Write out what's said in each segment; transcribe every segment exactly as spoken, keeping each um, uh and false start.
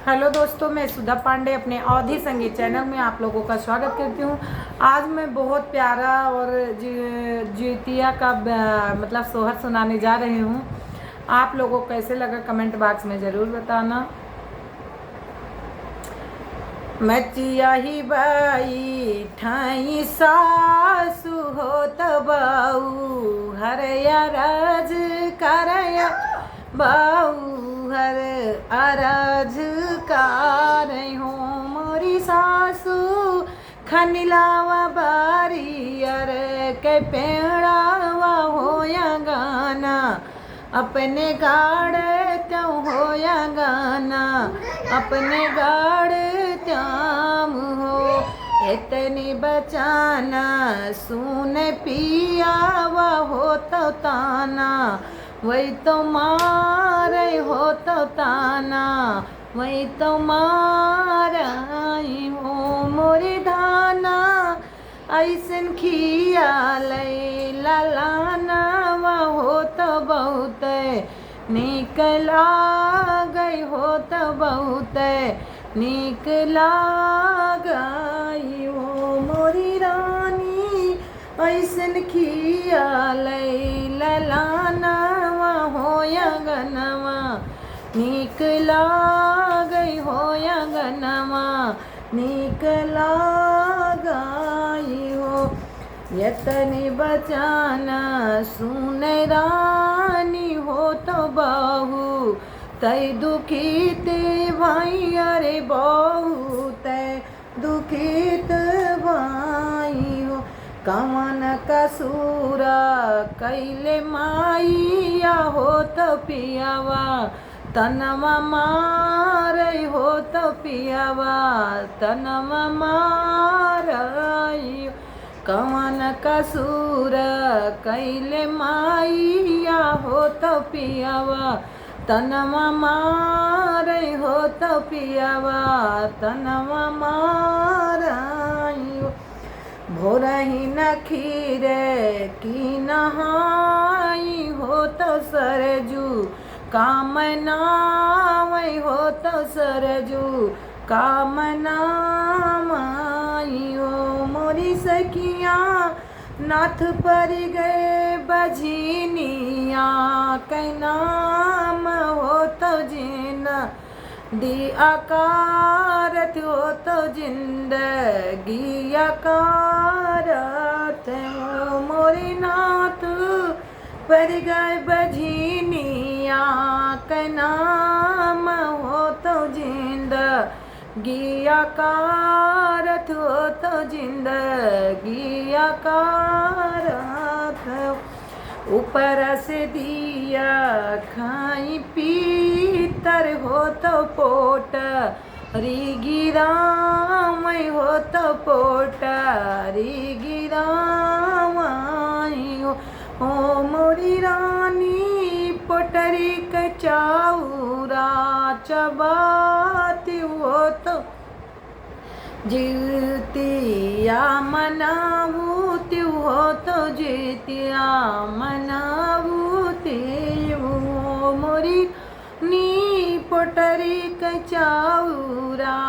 हेलो दोस्तों, मैं सुधा पांडे अपने अवधी संगीत चैनल में आप लोगों का स्वागत करती हूँ। आज मैं बहुत प्यारा और जी-, जीतिया का ब-, मतलब सोहर सुनाने जा रही हूँ। आप लोगों को कैसे लगा, कमेंट बॉक्स में ज़रूर बताना। मचिया ही बाई ठाई सासु होत बाऊ हर अरज करय बाऊ हर अरज करय हो मोरी सासु। खनिलावा बारी अर के पेड़ावा होया गाना, अपने गाड़ त्यों होया गाना, अपने गाड़ त्याम हो। इतनी बचाना सुन पियावा हो तो ताना, वही तो मारे हो तो ताना, वही तो माराई हो मोरे धाना। ऐसन खियालै ललानावा हो तो बहुत नीक लागै हो तो बहुत नीक लागै हो मोरी रानी। ऐसन खियालै ललानावा हो अगनवा नीक लागै हो अगनवा नीक लागै हो। यतनी बचाना सुन रानी हो तो बाऊ तै दुखित भाई अरे बाऊ तै दुखित भाई हो। कवन कसूरा कैले माइया हो तो पियावा तनवा मारै हो तो पियावा तनवा मारै। कवन कसूर कैले माइया हो तो पियावा तनवा मारै हो तो पियावा तनवा मारै। भोरही न खीरे की नहाई हो तो सरजू काम नावै हो तो सरजू काम नावै हो मोरी सखिया। नाथ परि गए बझिनिया कै नाम हो तो जिन दी अकारत हो तो जिंदगी अकारत हो मोरे नाथ। परि गए बझिनिया कै नाम हो तो जिंदगी अकारत हो तो जिंदगी अकारत हो। ऊपर से दिया खाई पीतर हो तो पोट री गिरावै हो तो पोट री गिरावै हो। ओ मोरी रानी पोटरी के चाउरा चबाती हो तो जितिया मनावती हो तो जितिया मनावती हो मोरी नी पोटरी के चाउरा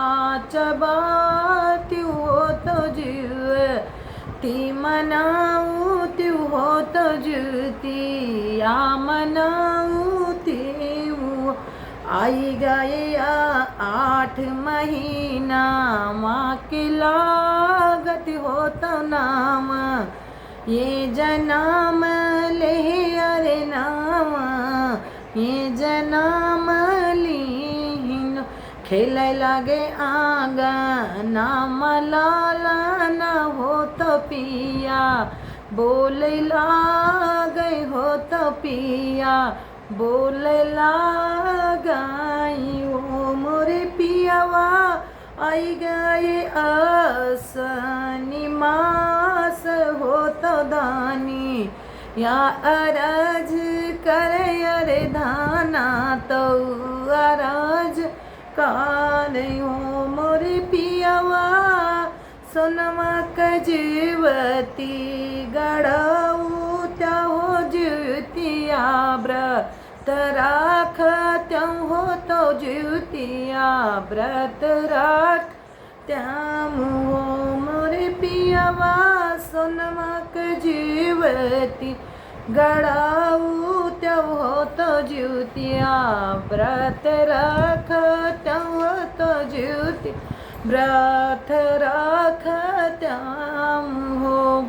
चबाती हो तो जितिया मनावती हो तो जितिया मनावती हो। आई गए आ-, आठ महीना माँ के लागत हो तो नाम ये जनम ले अरे नाम ये जनम लीन। खेलै लागे आंगन मा लालन हो तो पिया बोलै लागै हो तो पिया बोलै लागै हो मोरे पियावा। आई गए असनी मास हो तो दानी या अरज करे अरे धाना तो अरज करे हो मोरे पियावा। सोनवा क जीवती गढ़ऊ त्या हो जीवतिया ब्र राख त्याम हो तो जीवतिया, व्रत राख त्याम हो। मोरे पियवा सोनमा क जीवती, गड़ाऊ त्याम हो तो जीवतिया, व्रत राख त्याम हो तो जीवती, व्रत राख त्याम हो।